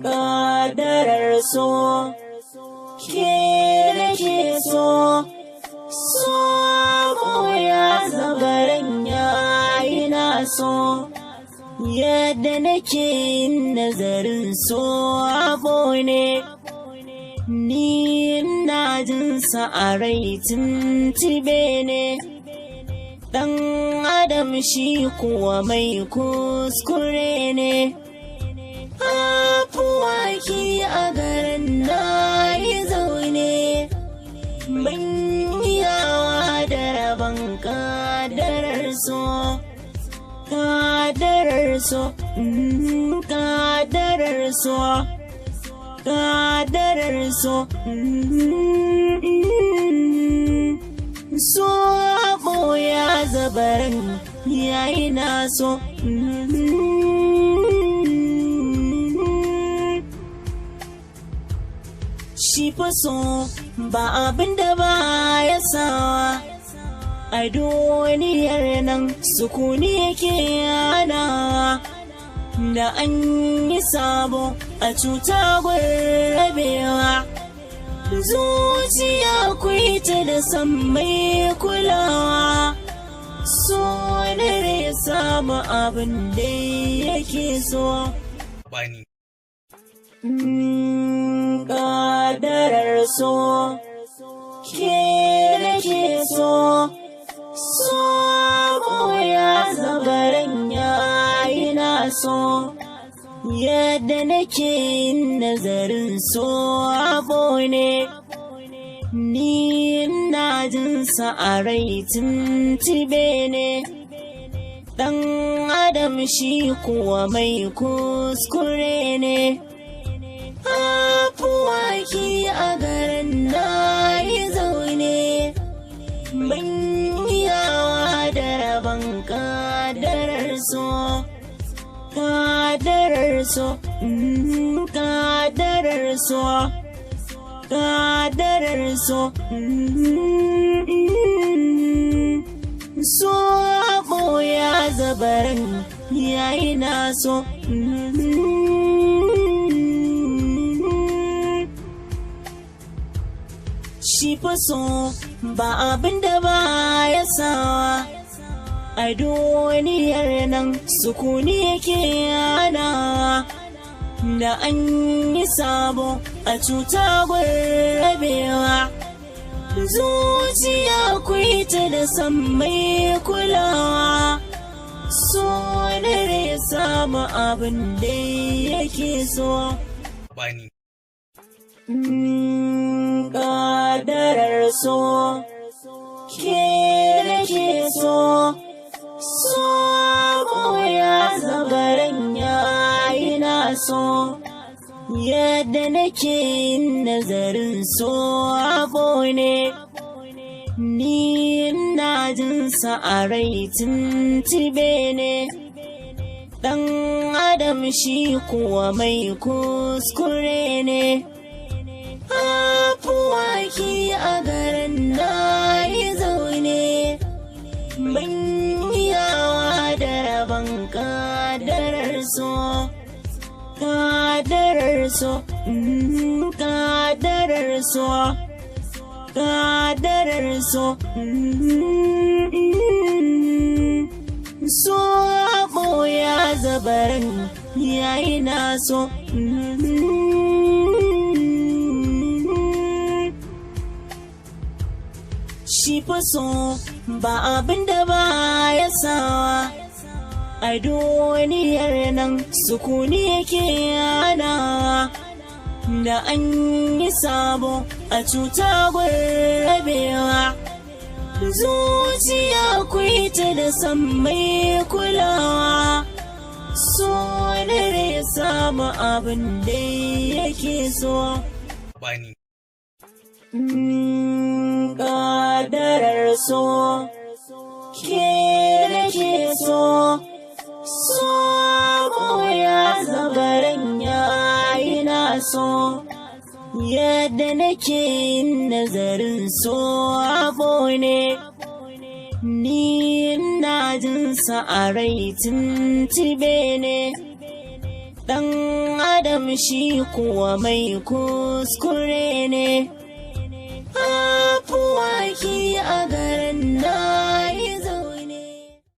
Ƙadarar so, ke nake so, so ya zabaran yayi na so. Yadda nake nazarin so abu ne, ni na jin sa a rai tuntube ne. Ɗan adam shi kuwa mai kuskure ne. Afuwaki a garin na yi zaune, ban yawa da rabon kadarar so, kadarar so, kadarar so, kadarar so. So ya zabarin yayi na so. Shi fa so ba abin da ba ya sawa a duniyar nan, sukuni yake yana da an yi sabo a cuta rabewa. Zuciya ta da san mai kulawa, so ne ya samu abin da yake so. Bani. Ƙadarar so, ke nake so, so ya zabaran yayi na so. Yadda nake nazarin so abu ne, ni na jin sa a rai tuntube ne. Ɗan adam shi kuwa mai kuskure ne. Afuwaki a garin na yi zaune, ban yawa da rabon kadarar so, kadarar so, kadarar so, kadarar so. So ya zabarin yayi na so. Shi fa so ba abin da ba ya sawa a duniyar nan, sukuni yake yana da an yi sabo a cuta rabewa. Zuciya ta da san mai kulawa, so ne ya samu abin da yake so. Bani. Ƙadarar so, ke nake so, so ya zabaran yayi na so. Yadda nake nazarin so abu ne, ni na jin sa a rai tuntube ne. Ɗan adam shi kuwa mai kuskure ne. Afuwaki a garin na yi zaune, ban yawa da rabon kadarar so, kadarar so, kadarar so, kadarar so. So ya zabarin yayi na so. Shi fa so ba abin da ba ya sawa a duniyar nan, sukuni yake yana da an yi sabo a cuta rabewa. Zuciya ta da san mai kulawa, so ne ya samu abin da yake so. Bani. Ƙadarar so, ke nake so, so ya zabaran yayi na so. Yadda nake nazarin so abu ne, ni na jin sa a rai tuntube ne. Ɗan Adam shi kuwa mai kuskure ne.